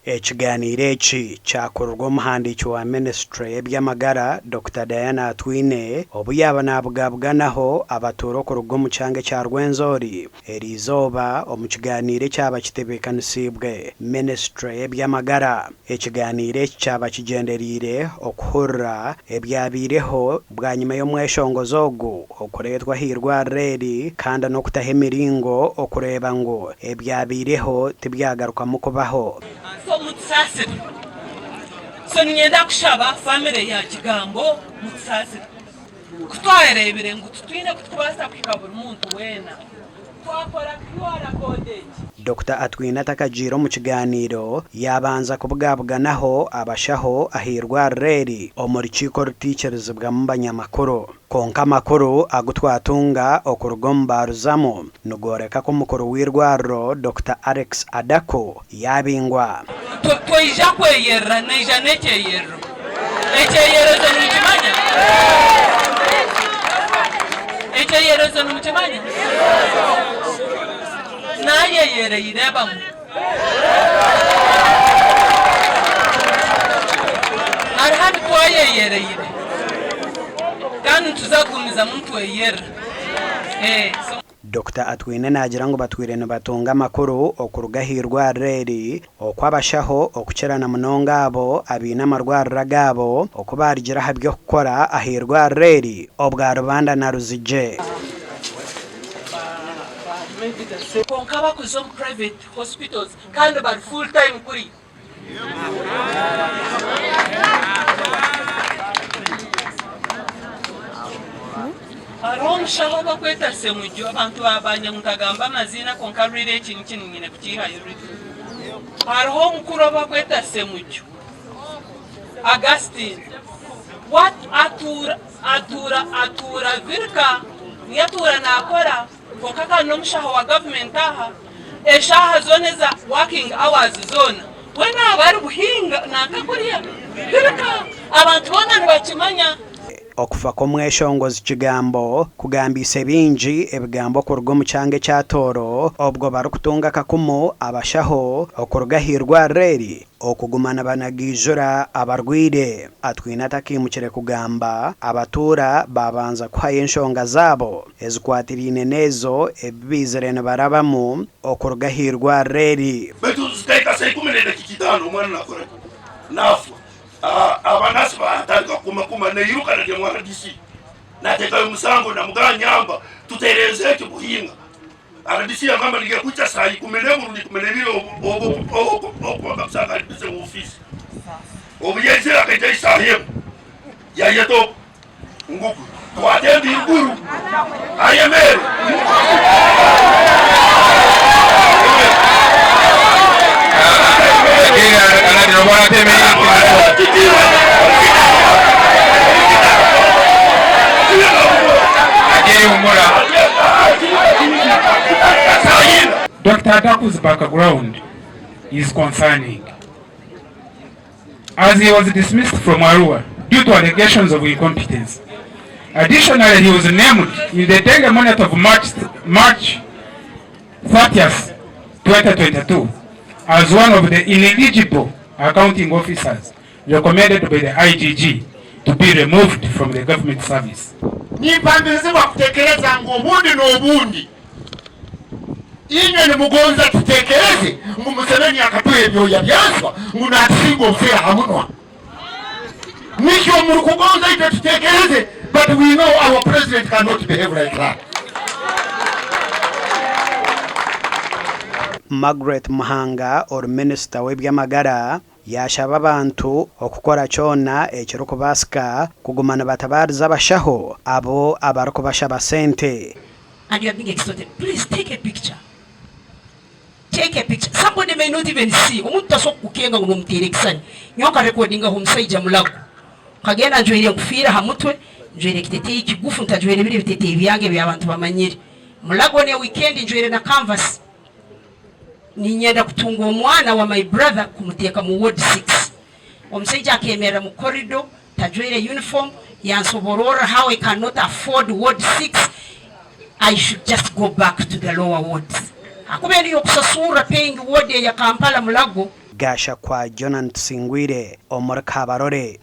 Ekiganiiro eki kyakurirwa omuhandiiki wa minisiture y'eby'amagara, Dokita Diana Atwine obu yaaba nabugabuganaho abatuura okuruga omu kyanga ekya Rwenzori eriizooba omu kiganiiro ekyaba kitebeekanisiibwe minisiture y'eby'amagara. Ekiganiiro eki kyaba kigyendereire okuhurira ebyabaireho bwanyima y'omweshongozi ogu okureetwa ah'eirwariro eri kandi n'okutaho emiringo okureeba ngu ebyabaireho tibyagarukamu kubaho. So mutusaasire. So niinyenda kushaba famire ya Kigambo mutusaasire. Ku twareebire ngu titwine ku turikubaasa kuhika buri muntu weena, twakora QR code egi. Dokita Atwine atakagiire omu kigaaniiro, yaabanza kubugabuganaho abashaho ah'eirwariro eri omu rukiiko orutaikirizibwamu banyamakuru. Kwonka amakuru agu twatunga okuruga omu baaruzamu nigooreka ku mukuru w'eirwariro, Dokita Alex Adaku yaabingwa. Twaija kweyerera, naija n'ekyeyerero. Ekyeyerezo nimukimanya? Ekyeyerezo nimukimanya? Naayeyereire bamwe. Hariho abu twayeyereire kandi nituza kugumizamu nitweyerera. Dokita Atwine naagira ngu batwire nibatunga amakuru okuruga ah'eirwariro eri oku abashaho okukira na munonga abo abaine amarwariro agaabo oku baarugire aha by'okukora ah'eirwariro eri obwa Rubanda na Ruzigye. Kwonka abakuza omu private hospitals kandi bari full time kuriya. Hariho omushaho ou bakweta Semujju, abantu baabanya ngu ntagamba amaziina kwonka rwire eki nikyo nyine kukiihayo rwire. Hariho omukuru ou bakweta Semujju Augustine, we atuura atuura atuura Virika, niyo atuura naakora. Kwonka kandi n'omushaho wa gavumenti aha eshaaha zoona eza working hours zoona we naaba ari buhinga nanka kuriya Ririka abantu boona nibakimanya. Okufa kw'omweshongozi Kigambo kugambiise baingi ebigambo okuruga omu kyanga ekya Tooro obwo barikutunga akakumu abashaho okuruga ah'eirwariro eri Okuguma nibanagaijura abarwaire. Atwine atakaimukire kugamba, abatuura baabanza kuhayo enshonga zaabo ezikwatiraine n'ezo ebi baizire nibarabamu okuruga ah'eirwariro eri. Baitu zikahika saa ikumi n'edakiika itaano omwana nakora ki? Nafa. Abanasi batandika kukumakuma nairuka nagya mwa RDC nateekayo omusango namugamba nyamba tutereeze eki buhinga. RDC yagamba nigya kwija saa ikumi n'emwe rundi ikumi n'ebiri obu akakusanga ari bize mu ofiisi. Obu yaizire akaija esaaha emwe yayeta ogu ngu twatemba iguru ayemeere. Dokita Adaku's background is concerning as he was dismissed from Arua due to allegations of incompetence. Additionally, he was named in the Daily Monitor of March, March 30th, 2022 as one of the ineligible accounting officers recommended by the IGG to be removed from the government service. Nimpambirizibwa kutekereza ngu obundi n'obundi inywe nimugonza tutekereze ngu Museveni akatuha ebyoya byanswa ngu natusinga obuseera ha munwa. Nikyo murukugonza itwe tutekereze but we know our president cannot behave like that. Margaret Muhanga ori minisita w'eby'amagara yaashaba abantu okukora kyona ekirikubaasika kuguma nibatabaariza abashaho abo abarikubashaba sente. And you are being extorted please take a picture take a picture somebody may not even see omuntu tasobola kukukenga ngu nomuteera ekisani nyowe nka recordingaho omusaija mulago nkagenda njwaire enkufiira aha mutwe njwaire ekiteteeyi kigufu ntajwaire biri ebiteteeyi byange ebyabantu bamanyire mulago ne weekend njwaire na canvas Niinyenda kutunga omwana wa my brother kumuteeka mu ward six. Omusaija akemerera mu corridor tajwaire uniform yansobororra how I cannot afford ward six, I should just go back to the lower wards. Ahakuba enu y'okusasurra paying ward eya Kampala Mulago. Gashakwa Jonan Tusingwire omuri Kabarole.